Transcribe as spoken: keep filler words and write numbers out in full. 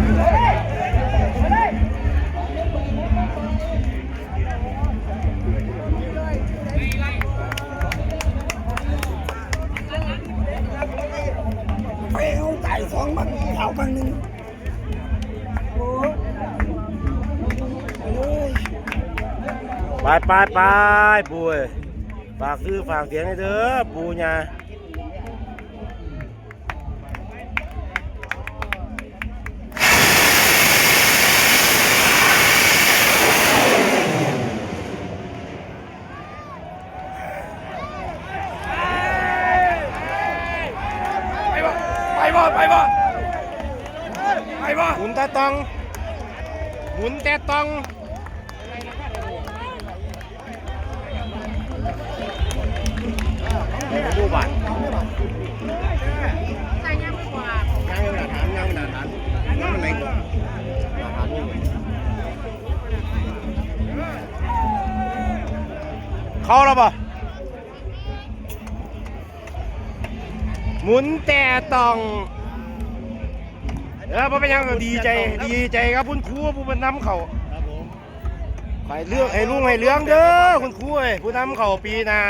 ไปเอาไก่สองมันเอามันหนึ่ง ไปไปไป ปู่เอ้ย ฝากซื้อฝากเสียงให้เด้อ ปู่ย่า ไปบ่ ไปบ่ ไปบ่ ไปบ่ หมุนแต่ตอง หมุนแต่ตอง ดูบาด ใส่ยังไม่กว่า ยังไม่หนาฐาน ยังไม่หนาฐาน ยังไม่ไหลกว่า หนาฐานนี่ เข้าแล้วบ่ หมุนแต่ต้อง เออ บ่เป็นหยัง ดีใจ ดีใจครับคุณครูผู้นำเขา ครับผม ให้เรื่อง ให้รุ่งให้เรืองเด้อ คุณครูเอ้ย ผู้นำเขาปีหน้า